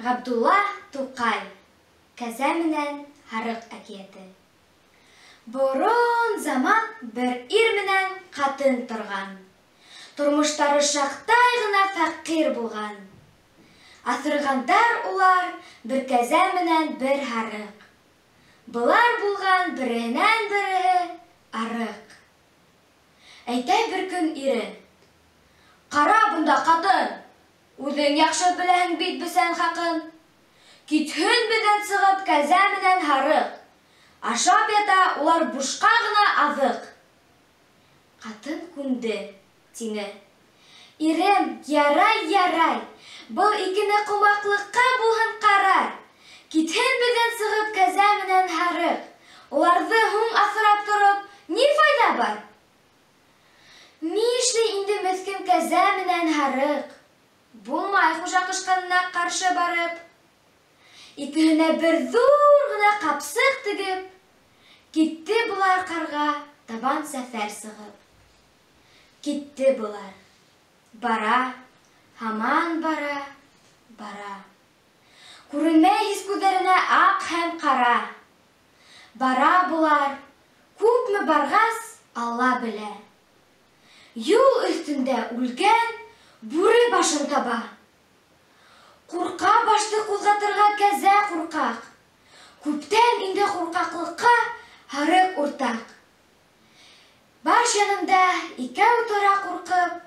Ғабдулла Туҡай. Кәзә менән һарыҡ әкиәте. Борон заман бер ир менән ҡатын торған. Тормоштары шаҡтай ғына фәҡир булған. Аҫырғандар улар бер кәзә менән бер һарыҡ. Былар булған береһенән береһе арыҡ. Әйтә бер көн ире: "Ҡара бында, ҡатын, үҙең яҡшы беләһең бит бесән хаҡын. Китһен беҙҙән сығып кәзә менән һарыҡ. Ашап ята улар бушҡа ғына аҙыҡ." Ҡатын күнде, тине: "Ирем, ярай, ярай, был икене ҡыумаҡлыҡҡа булһын ҡарар. Китһен беҙҙән сығып кәзә менән һарыҡ. Уларҙы һуң аҫырап тороп, ни файҙа бар?" Ни эшләй инде меҫкен кәзә менән һарыҡ? Булмай хужа ҡушҡанына ҡаршы барып. Икеһенә бер ҙур ғына ҡапсыҡ тегеп, китте былар ҡарға табан сәфәр сығып. Китте былар. Бара, һаман бара, бара. Күренмәй һис күҙҙәренә аҡ һәм ҡара. Бара былар, күпме барғас, Алла белә. Юл өҫтөндә үлгән бүре башын таба. Ҡурҡа башты ҡуҙғатырға кәзә ҡурҡаҡ. Күптән инде ҡурҡаҡлыҡҡа һарыҡ уртаҡ. Баш янында икәү тора ҡурҡып,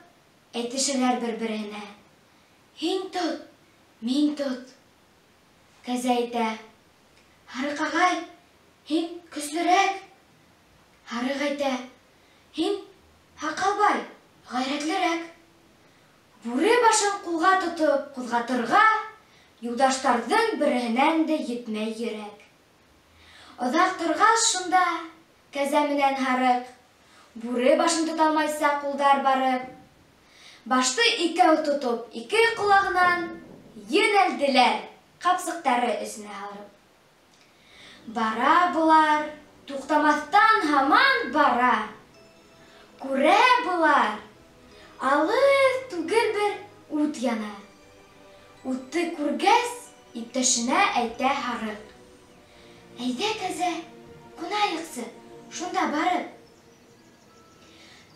әйтешәләр бер-береһенә: "Һин тот, мин тот." Кәзә әйтә: "Һарыҡ ағай, һин көслөрәк." Һарыҡ әйтә: "Һин, һаҡалбай, ғәйрәтлерәк." Бүре башын ҡулға тотоп ҡуҙғатырға юлдаштарҙың береһенән дә етмәй йөрәк. Оҙаҡ торғас шунда кәзә менән һарыҡ, бүре башын тота алмайса ҡулдар барып, башты икәү тотоп, ике ҡолағынан йүнәлделәр ҡапсыҡтары эсенә һалып. Бара былар, туҡтамаҫтан һаман бара. Күрә былар, алыҫ түгел бер ут яна. Утты күргәс, иптәшенә әйтә һарыҡ: "Әйҙә, кәзә, ҡунайыҡсы, шунда барып."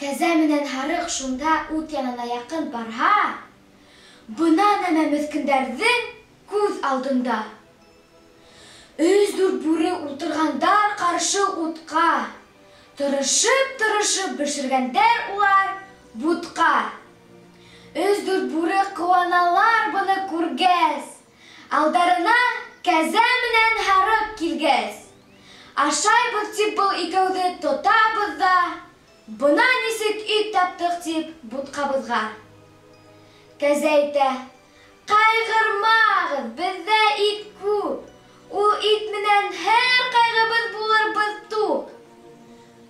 Кәзә менән һарыҡ шунда ут янына яҡын барһа, бына нәмә меҫкендәрҙең күҙ алдында. Өс-дүрт бүре ултырғандар ҡаршы утҡа. Тырышып-тырышып бешергәндәр улар бутҡа. Өс-дүрт бүре ҡыуаналар быны күргәс, алдарына кәзә менән һарыҡ килгәс. Ашайбыҙ тип был икәүҙе тотабыҙ ҙа, бына нисек ит таптыҡ тип бутҡабыҙға. Кәзә әйтә: "Ҡайғырмағыҙ, беҙҙә ит күп, ул ит менән һәр ҡайғыбыҙ булырбыҙ туҡ.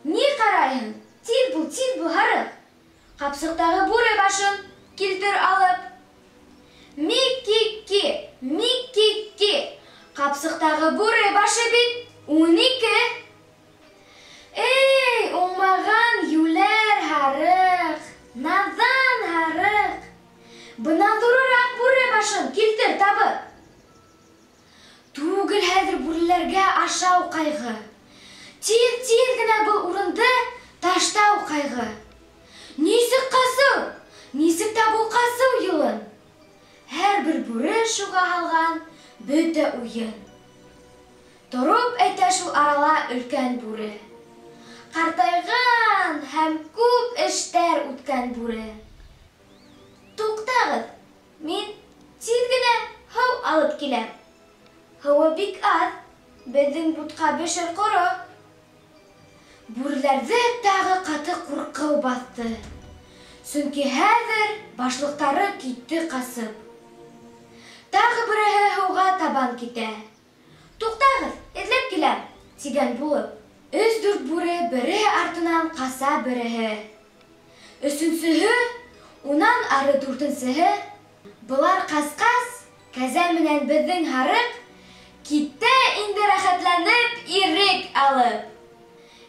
Ни ҡарайһың? Тиҙ бул, тиҙ бул, һарыҡ. Ҡапсыҡтағы бүре башын килтер алып." Мик-ки-ки, мик-ки-ки, ҡапсыҡтағы бүре башы бит 12. Эй, уңмаған йүләр һарыҡ, наҙан һарыҡ, бынан ҙурыраҡ бүре башын килтер табып. Түгел хәҙер бүреләргә ашау ҡайғы. Тиҙ-тиҙ генә был урынды таштау ҡайғы. Нисек ҡасыу, нисек табыу ҡасыу юлын? Һәр бер бүре шуға һалған бөтә уйын. Тороп әйтә шул арала өлкән бүре: ҡартайған һәм күп эштәр үткән бүре: "Туҡтағыҙ, мин тиҙ генә һыу алып киләм. Һыуы бик аҙ, беҙҙең бутҡа бешер ҡоро." Бүреләрҙе тағы ҡаты ҡурҡыу баҫты, сөнки хәҙер башлыҡтары китте ҡасып. Тағы береһе һыуға табан китә. "Туҡтағыҙ, эҙләп киләм", тигән булып, өс-дүрт бүре береһе артынан ҡаса береһе. Өсөнсөһө, унан ары дүртенсеһе. Былар ҡасҡас, кәзә менән беҙҙең һарыҡ китә инде рәхәтләнеп ирек алып.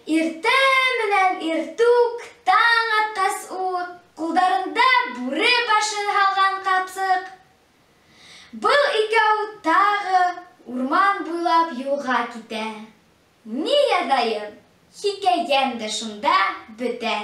Иртә менән иртүк, таң атҡас уҡ, ҡулдарында бүре башын һалған ҡапсыҡ. Был икәү юлға китә. Ни яҙайым, хикәйәм дә шунда бөтә.